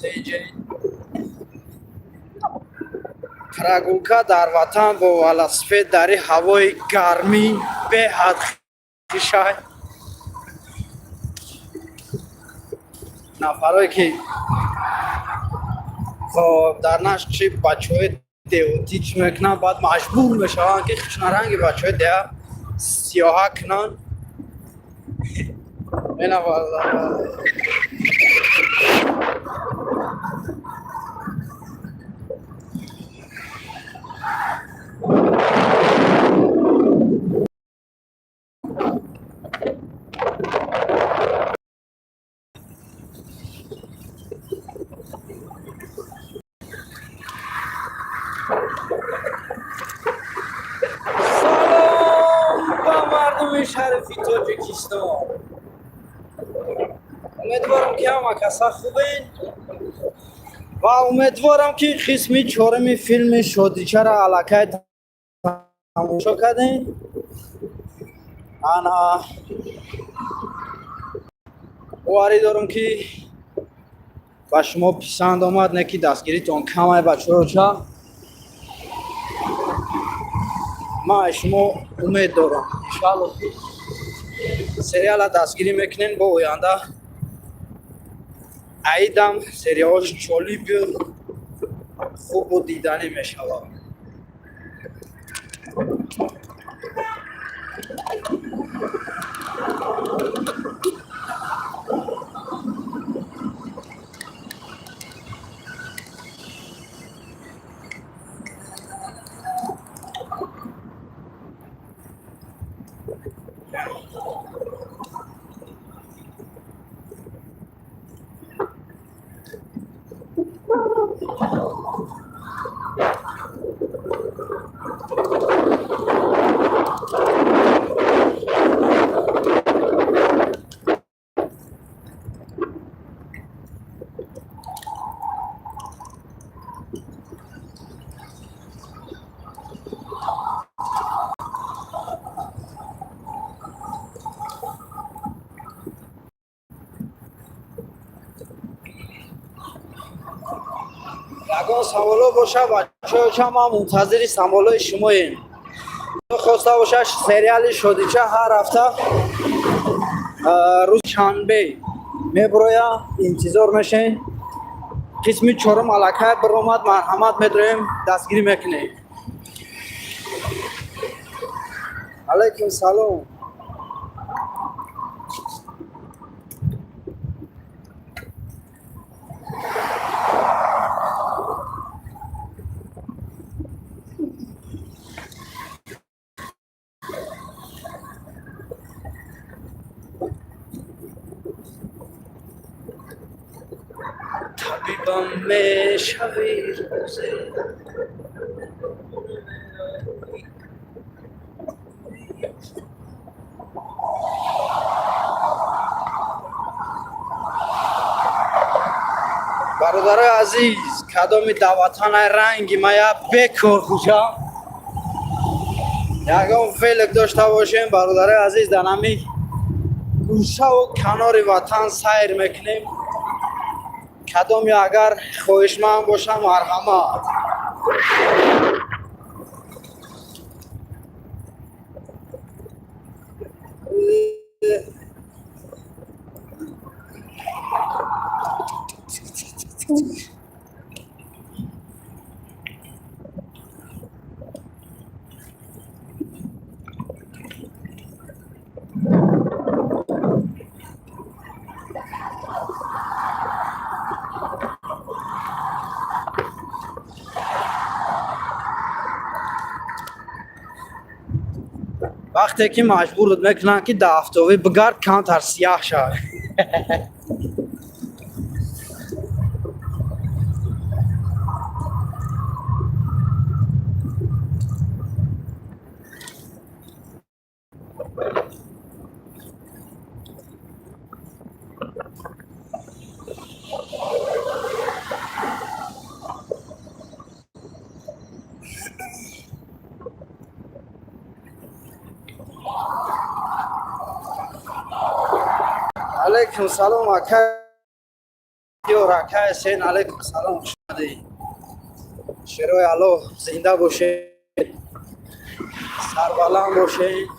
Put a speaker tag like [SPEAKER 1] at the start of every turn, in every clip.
[SPEAKER 1] Инҷа прогулка дар ватан бо велосипед дар ин ҳавои гармӣ беҳад хишай. Нафарое ки дар нашти бачаҳои деҳотӣ чӣ мекунанд, баъд маҷбур мешаванд, ки хушнаранги бачаҳои деҳа сиёҳа кунанд. Мена. Салом ба мардуми шарифи Тоҷикистон! Умедворам, ки ҳама каса хубен ва умедворам, ки қисми чоруми филми Шодичаро аллакай тамошо кардем. Ана, боварӣ дорам, ки ба шумо писанд омад, не ки дастгиритон камай, бачаҳоча. Ман аз шумо умед дорам, иншоалло, ки сериала дастгирӣ мекунем, бо оянда аидам сериалш ҷолибу хубу диданӣ мешавад. Ягон саволо боша, бачаҳоча, ман мунтазири саволои шумоем. Хоста боша, сериали Шодича ҳар ҳафта рӯзи шанбе мебуроя, интизор мешем. Қисми чорум аллакай биромад, марҳамат, медроем, дастгирӣ мекунем. Алайкум салом. Табибам мешавӣ рӯзе. Бародарои азиз, кадоми даватанай ранги мая бекор хӯша, ягон велик дошта бошем, бародарои азиз, дар ҳами гӯшаву канори ватан сайр мекунем. Кадоме агар хоҳишманд бошам, марҳамат. Вақте ки маҷбурат мекунанд, ки дар афтовӣ бигард, камтар сияҳ шавад. Алайкум салом, ака Бахтиёр акай сен, алейкум салом, хуш омадӣ. Шерои Аллоҳ, зинда бошед, сарбаланд бошед.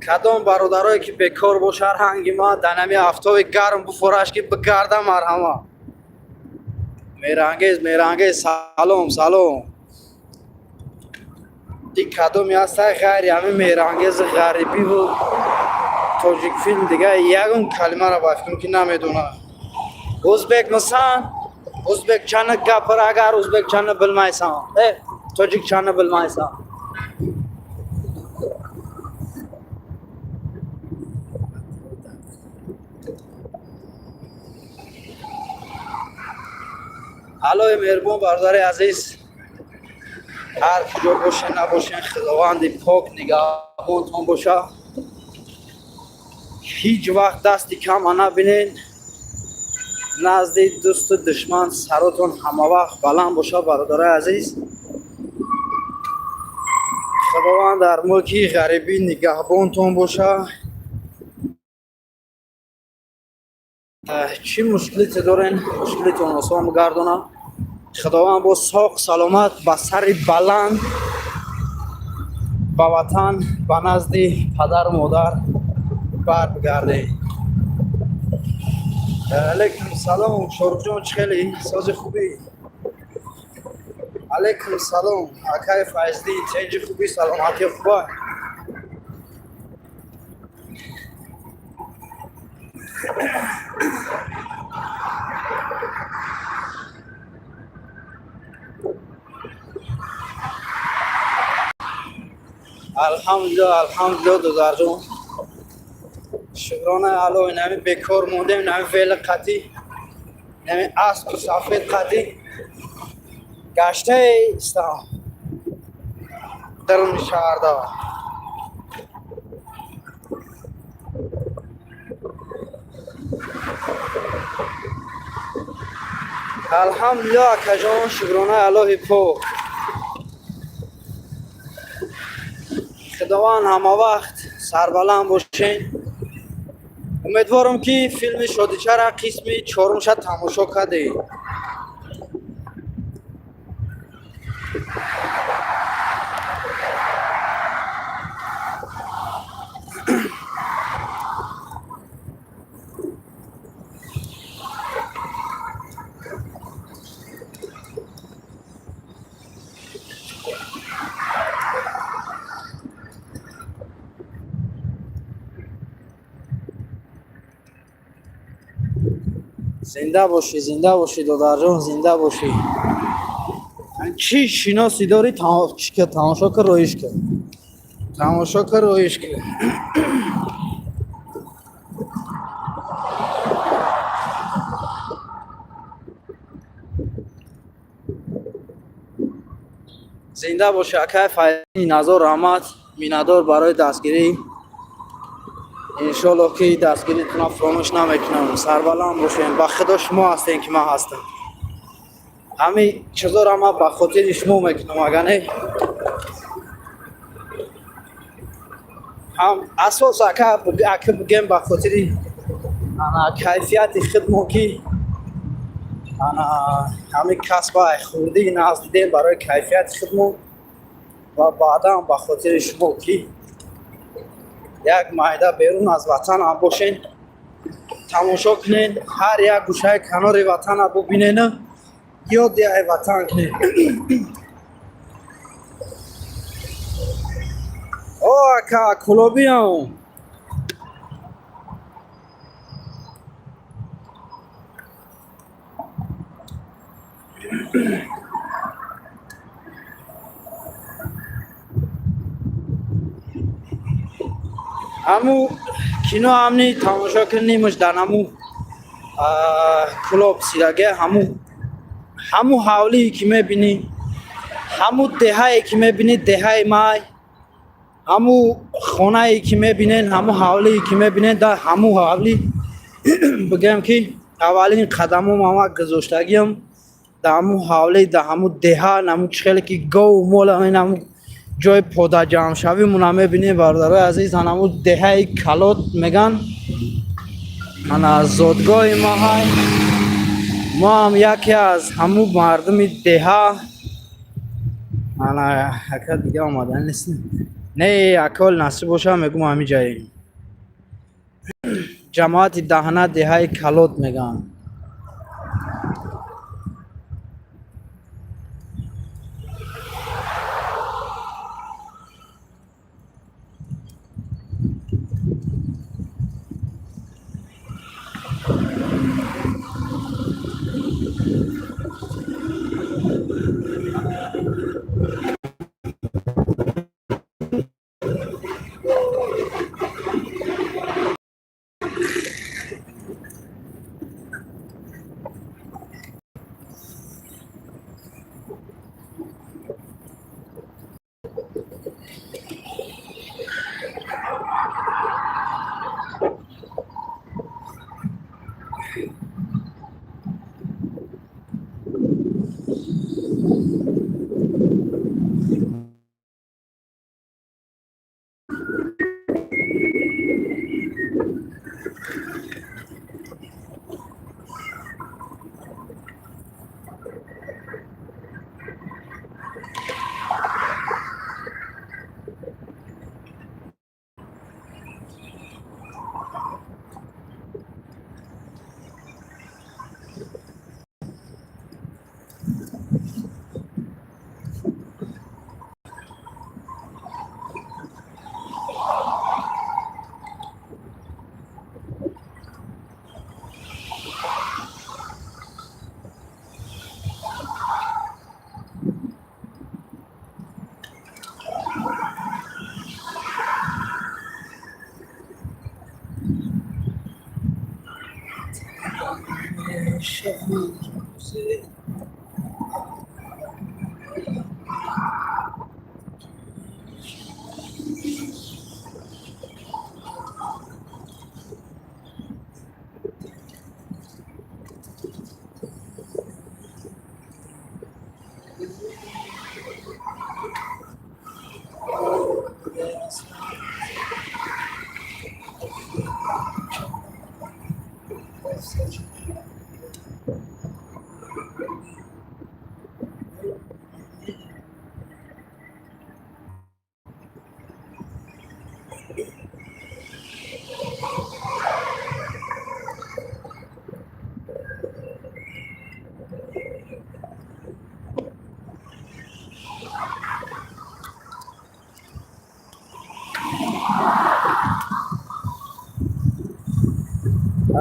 [SPEAKER 1] Кадом бародарое ки бекор бошад, ранги ма дар нами афтоби гарм буфораш ки бигарда, марҳама. Мерангез, Мерангез, салом, салом. И кадоме ҳастай, ғайри ҳамин Мерангези ғарибиву Тоҷикфилм дига ягон калимаро ба фикрам ки намедонад. Ӯзбекмисан? O'zbekchani gapir agar o'zbekchani bilmaysan. E, tojikchani bilmaysan. Аллои меҳрубон, бародари азиз, ҳар куҷо бошен набошен, Худованди пок нигаҳбонтон боша. Ҳеҷ вақт дасти кама набинен. Назди дӯсту душман саротон ҳамавақт баланд боша, бародарои азиз. Худованд дар мулки ғарибӣ нигаҳбонтон боша. Чӣ мушкилите дорен, мушкилитон осон бигардонад. Худованд бо соқ саломат, ба сари баланд ба ватан, ба назди падару модар барбигардед. Алейкум салом, Шоруқҷон, чӣ хеле сози, хубӣ? Алейкум салом, акай Файздин, тенҷи, хубӣ, саломатӣ хуба? Алҳамдулилло, алҳамдулилло, додарҷон, шукронаи Алло. Инами бекор мондем, инами вели қатӣ, инами аспу сафед қатӣ гаштаи истам даруни шаҳрда. Алҳамдулилло, акаҷон, шукронаи Аллоҳи пок. Худованд ҳама вақт сарбаланд бошен. Умедворам, ки филми Шодичара қисми чорумша тамошо кардед. Зинда бошӣ, зинда бошӣ, додарҷон, зинда бошӣ. Чӣ шиносӣ дорӣ, тамошо кар, роиш кар, тамошо кар, роиш кар. Зинда бошӣ, акай Файзи, назор раҳмат, миннатдор барои дастгирӣ. Иншоллоҳ, ки дастгиритонро фуромӯш намекунам. Сарбаланд бошем. Ба Худо, шумо ҳастем ки ман ҳастам. Ҳамин чизоро ман ба хотири шумо мекунам, агар не ҳам асос ака ака бигем, ба хотири ана кайфияти худмо, ки ана ҳамин касба хурдӣ нағз дидем, барои кайфияти худмо ва баъдан ба хотири шумо, ки як майда берун аз ватан ҳам бошен, тамошо кунен, ҳар як гӯшаи канори ватана бубинену ёди ай ватан кунен. О, ака, кулобиам. Ҳаму кино ҳамни тамошо кунемш, дар ҳаму Кулоб сираге, ҳаму ҳавлие ки мебинӣ, ҳаму деҳае ки мебинӣ, деҳаи май, ҳаму хонае ки мебинен, ҳаму ҳавлие ки мебинен, дар ҳаму ҳавлӣ бигӯям, ки аввалин қадамом ама гузоштагиам дар ҳаму ҳавлӣ, дар ҳаму деҳа. Ҳаму чӣ хеле ки гову мол, ҳаму Ҷои подаҷамъшавимона мебинем, бародарои азиз. Ҳанаму деҳаи Калот меган, ана зодгоҳи ма ҳай. Мо ҳам яке аз ҳаму мардуми деҳа. Ана ака дига омадан нест, не, акол насиб боша, мегум, ҳами ҷаем. Ҷамоати Даҳна, деҳаи Калот меган.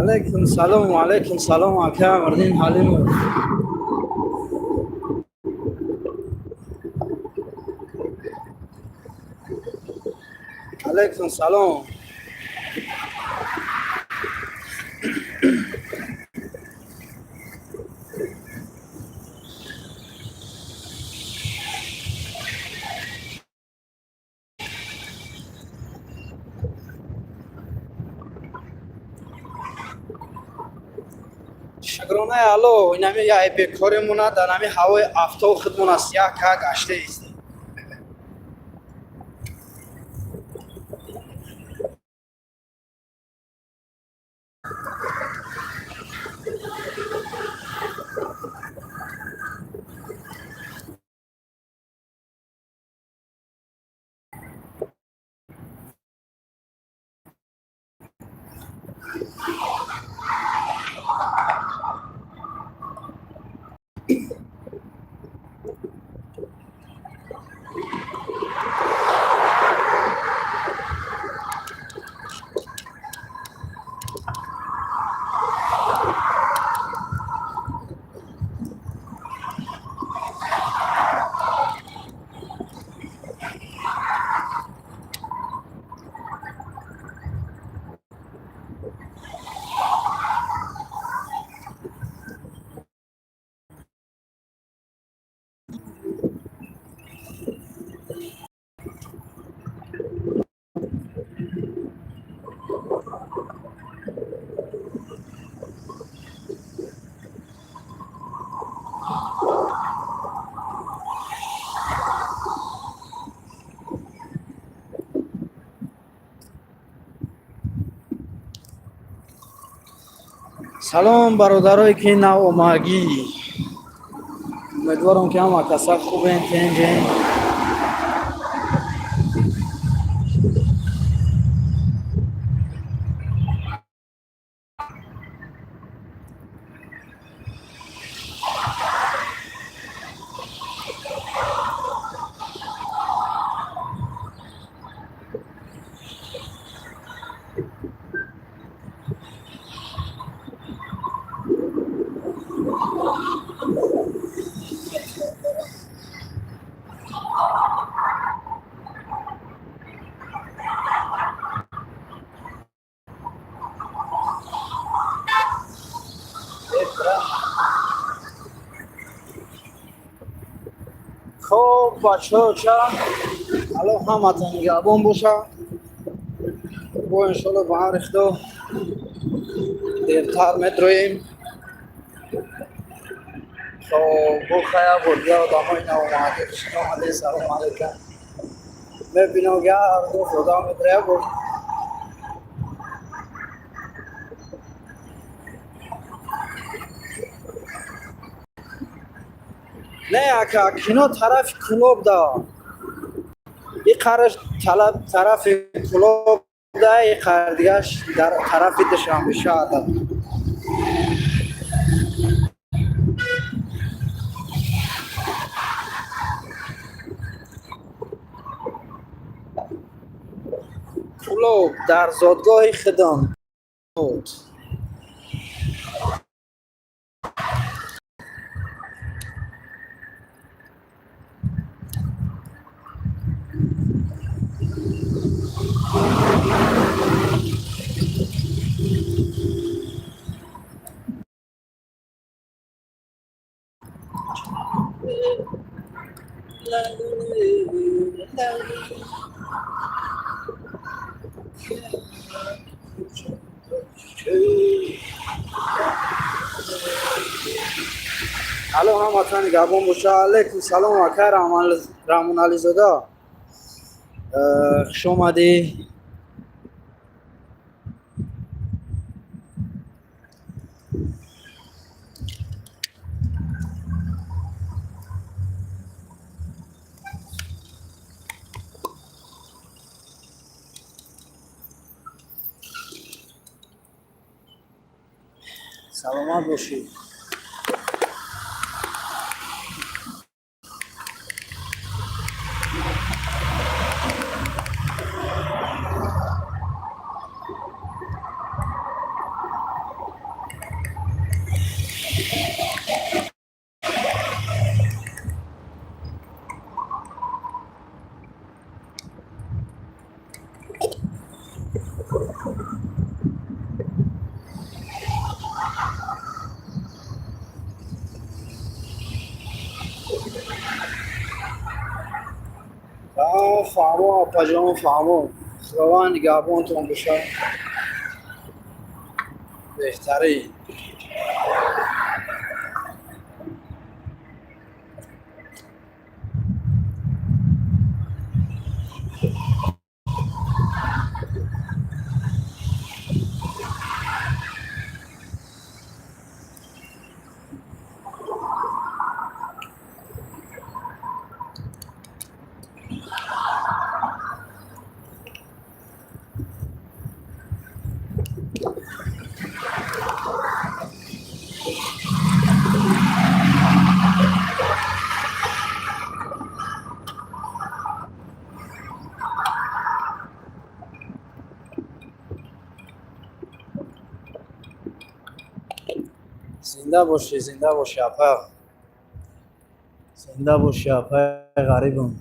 [SPEAKER 1] Алайкум салом, алайкум салом, ака Амрдин Ҳалимов. Алайкум салом. Шукронаи Алло, инами яй бекоремона дар ҳами ҳавои афтоб худмона сиёҳ ка гашта истем. Салом, бародарое ки навомагӣ. Умедворам, ки ҳама каса хубен, тинҷен. Хоб, бачаҳо, ча алло, ҳаматон нигаҳбон боша. Бо иншолло, ба амри Худо, дертар медроем. Хоб, бо хая бурдия одамои навомадӣ, хушомадед, салом алейкум. Мебинам, гарду худо медроя буд. Не, ака, кино тарафи Кӯлоб да. И қараш тарафи Кӯлоб да, и қар дигаш дар тарафи Душанбе шаҳр. Кӯлоб дар зодгоҳи худам буд. Алло, ҳаматон нигаҳбон боша. Алейкум салом, ака Раҳмонализода, хуш омадӣ. Саломат бошӣ. Фаҳмо, апаҷон, фаҳмо. Худованд нигаҳбонтон бошад. Беҳтарин. Зинда бошӣ, зинда бошӣ, апа, зинда бошӣ, апаи ғарибам.